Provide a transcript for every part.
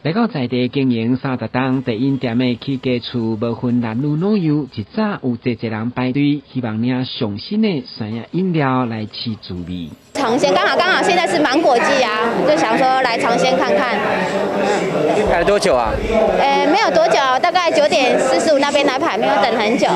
來到在地經營30冬茶飲店的起家厝，無分男女老幼，一早有濟濟人排隊，希望領上新的酸葉飲料來試滋味。嘗鮮，剛好剛好現在是芒果季啊，就想說來嘗鮮看看。嗯，排了多久啊？沒有多久，大概9點45那邊來排，沒有等很久。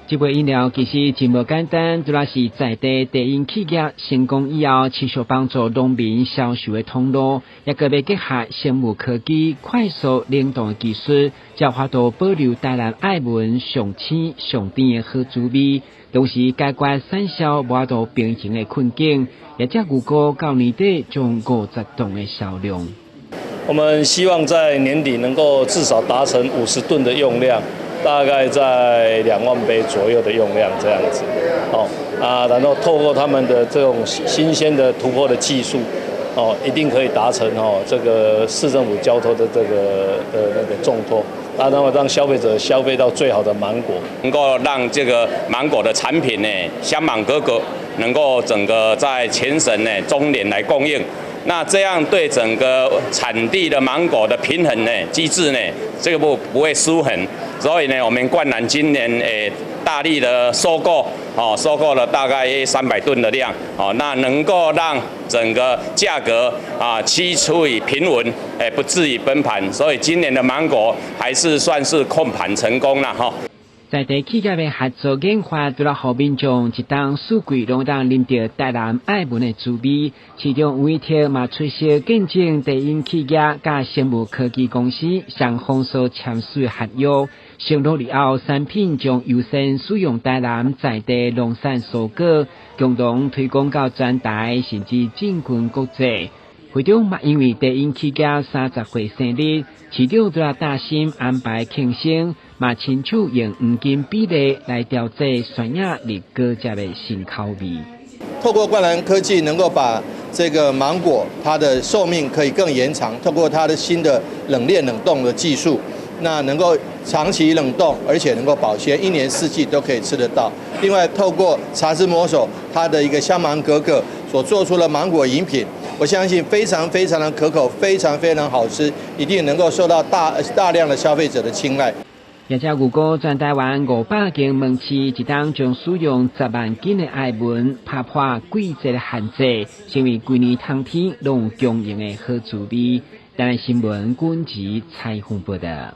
這杯飲料其實真無簡單，主要是在地茶飲企業成功以後，持續幫助農民銷售的通路，也閣欲結合生物科技、快速冷凍的技術，才有法度保留台南愛文上鮮上甜的好滋味，同時解決產銷無法度平衡的困境，也才預估到年底將50噸的銷量。我們希望在年底能夠至少達成50噸的用量。大概在2萬杯左右的用量這樣子，哦啊，然後透過他們的這種新鮮的突破的技術，哦，一定可以達成哦這個市政府交託的這個的那個重託，啊，然後讓消費者消費到最好的芒果，能夠讓這個芒果的產品呢，香芒果果能夠整個在全省呢終年來供應。那這樣對整個產地的芒果的平衡呢機制呢，這個不會失衡。所以呢，我們冠南今年大力的收購，哦，收購了大概300噸的量，哦，那能夠讓整個價格啊趨處於平穩，不至於崩盤。所以今年的芒果還是算是控盤成功了哈。在地企業的合作研發，除了予民眾一冬四季攏當啉著台南愛文的滋味。市長吳怡徹嘛出席見證茶飲企業佮生物科技公司雙方所簽署合約，承諾以後產品將優先使用台南在地農產蔬果，共同推廣到全台，甚至進軍國際。會中嘛，因為茶飲企業30歲生日，市長除了大心安排慶生，嘛親手用黃金比例來調製酸葉綠果汁的新口味。透過冠南科技，能夠把這個芒果它的壽命可以更延長。透過它的新的冷鏈冷凍的技術，那能夠長期冷凍，而且能夠保鮮，一年四季都可以吃得到。另外，透過茶之魔手它的一個香芒格格所做出的芒果飲品，我相信非常非常的可口，非常非常好吃，一定能夠受到大大量的消費者的青睞。業者預估全台灣500間門市，一冬將使用10萬斤的愛文，拍破季節的限制，成為規年冬天攏有供應的好滋味。台灣新聞軍事採訪報道。